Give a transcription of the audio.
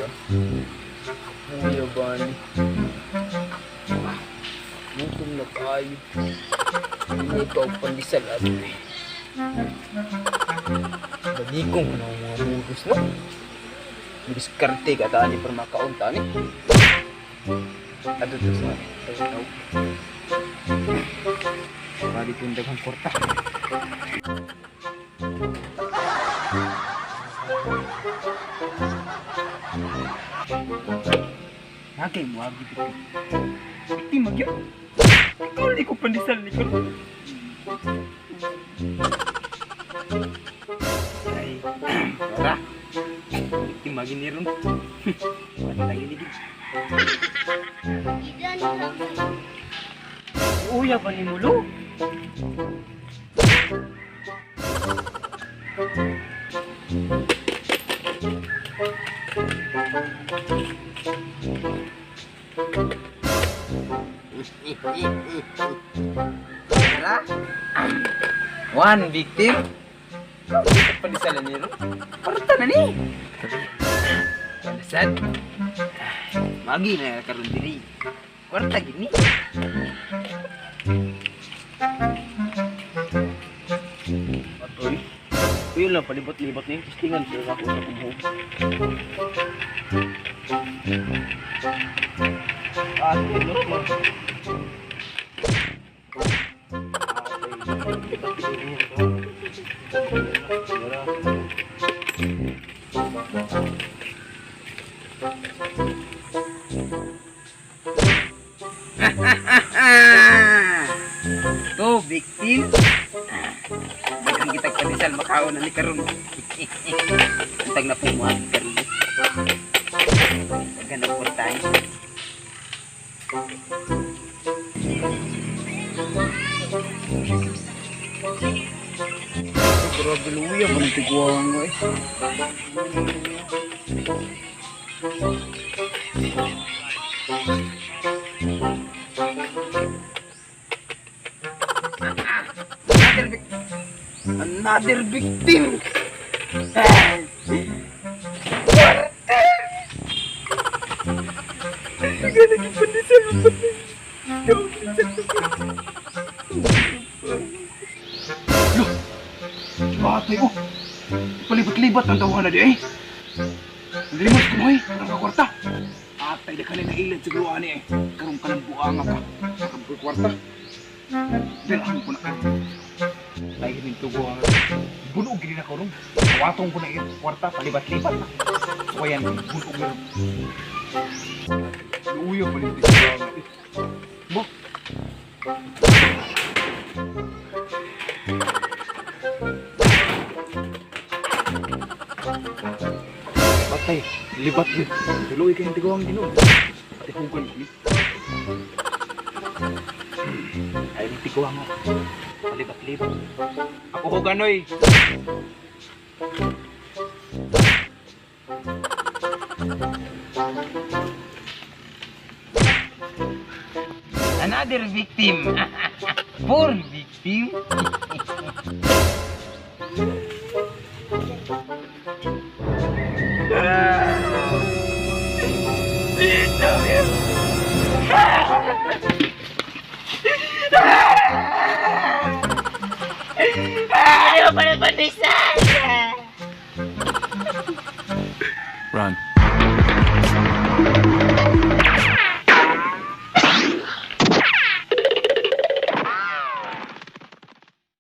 Tara. Kuya ba ni? Gutom na kaayo. Hindi ka og pandesal ato eh. Banikong na ang mga modus, no? Diskarte ka ni para makaunta ni. Adto to sa taw. Para di kong daghang kwarta. Nakay mo agi dito. Iti magyo. Ikaw di ko pandesal ni ko. Ay, tara. Iti magi ni ron. Wala tayo ni gid. Uya pa ni Mulo. Tara. One victim. Pandesal ni ron. Parta na ni. Pandesal. Magi na karon diri. Kwarta gini. Atoy. Kuya lang, palibot-libot na yung testingan sila ako sa kubo. Ah, tinot mo. Two victim. Daghang kita pandesal makaon na ni karon. Antag na po mo karon. Daghang na kwarta ni. Grabe luya, panitiguan ko eh. Another victim. Another victim. Kwarta. Daghang lagi pandesal mo. Batay oh! Palibot-libot ang tawahan na di eh! Limos ko eh! Ang kwarta! Atay na kanina ilad siguro ani eh! Karong ka ng buanga ka! Sa kwarta! Dirahan ko na ka! Ay, hininto ko ang bunog gini na ko ron. Watong ko na yung kwarta, palibat-libat na. So kaya bunog na ron. Luya palibot eh. Bo! Patay, libat yun. Tuloy kayo hindi ko ang ginoo. Pati hugan ni. Ay, hindi ko ang palibat-libat. Ako hugan oy. Another victim. Four victim. Ayaw pala pandesal. Run.